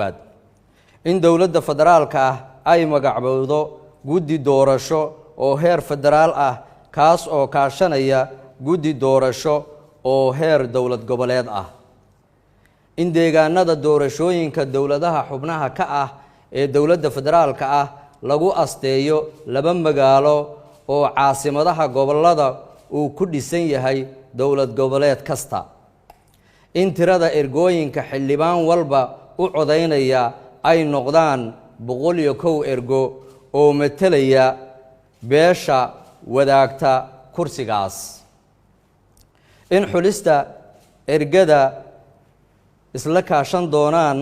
Koowaad, in dowladda federaalka ah ay magacbowdo guddi doorasho oo heer federaal ah, kaas oo kaashanaya guddi doorasho oo heer dowlad goboleed ah. In deegaanada doorashooyinka dowladaha xubnaha ka ah ee dowladda federaalka ah lagu asteeyo 2 magaalo oo caasimadaha gobollada uu ku dhisan yahay dowlad goboleed kasta. In tirada ergooyinka xildhibaan walba u codaynaya ay noqdaan 101 ergo oo metelaya beesha wadaagta kursigaas. In xulista ergada isla kaashan doonaan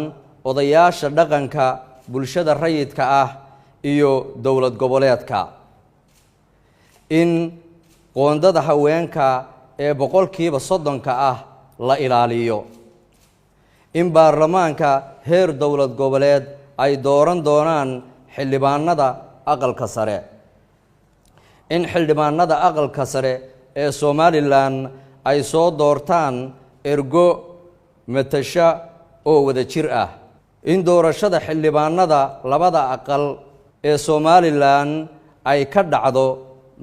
odayaasha dhaqanka, bulshada rayidka ah iyo dowlad goboleedka. In qoondada haweenka ee 30% ah la ilaaliyo. In baarlamaanka heer dowlad goboleed ay dooran doonaan xildhibaanada aqalka sare. In xildhibaanada aqalka sare ee Somalilan ay soo doortaan ergo matasha oo wada jir ah. In doorashada xildhibaanada labada aqal ee Somalilan ay ka dhacdo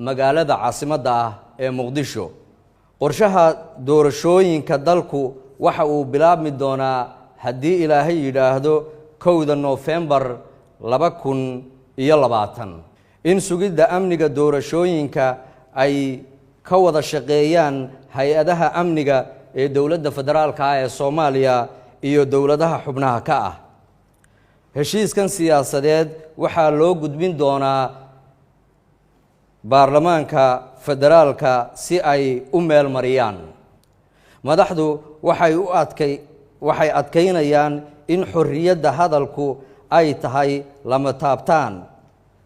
magaalada caasimadda ah ee Muqdisho. Qorshaha doorashooyinka dalku waxa uu bilaabmi doonaa haddii Ilaahay yidhaahdo 1da Noofembar 2020. In sugidda amniga doorashooyinka ay ka wada shaqeeyaan hay-adaha amniga ee dowladda federaalka ah ee Soomaaliya iyo dowladaha xubnaha ka ah. Heshiiskan siyaasadeed waxaa loo gudbin doonaa baarlamaanka federaalka si ay u meel mariyaan. Madaxdu waxay adkaynayaan in xorriyadda hadalku ay tahay lama taabtaan,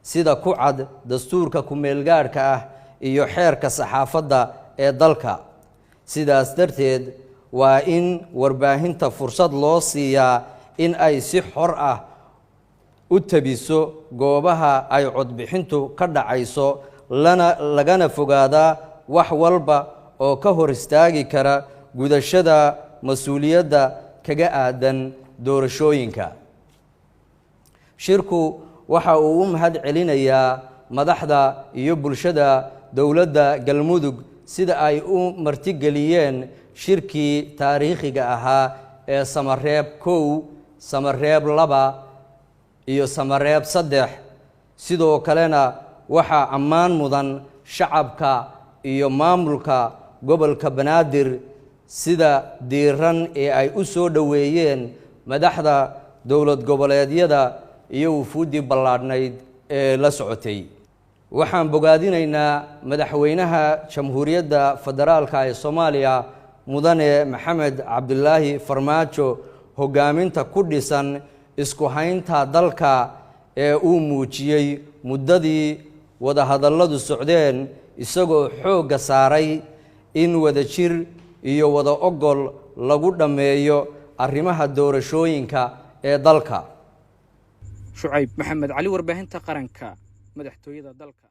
sida ku cad dastuurka ku-meelgaadhka ah iyo xeerka saxaafadda ee dalka. Sidaas darteed waa in warbaahinta fursad loo siiyaa in ay si xor ah u tabiso goobaha ay codbixintu ka dhacayso, lana lagana fogaadaa wax walba oo ka hor istaagi kara gudashada mas-uuliyadda kaga aadan doorashooyinka. Shirku waxa uu u mahad celinayaa madaxda iyo bulshada dowladda Galmudug sida ay u martigeliyeen shirkii taariikhiga ahaa ee Samareeb 1, Samareeb 2 iyo Samareeb 3. Sidoo kalena waxaa ammaan mudan shacabka iyo maamulka gobolka Banaadir sida diiran ee ay u soo dhoweeyeen madaxda dowlad goboleedyada iyo wufuuddii ballaadhnayd ee la socotay. Waxaan bogaadinaynaa madaxweynaha Jamhuuriyadda Federaalka ee Soomaaliya, Mudane Maxamed Cabdilaahi Farmaajo, hoggaaminta ku dhisan isku haynta dalka ee uu muujiyey muddadii wadahadalladu socdeen, isagoo xoogga saaray in wadajir iyo wada ogol lagu dhammeeyo arrimaha doorashooyinka ee dalka. Shucayb Maxamed Cali, warbaahinta qaranka, madaxtooyada dalka.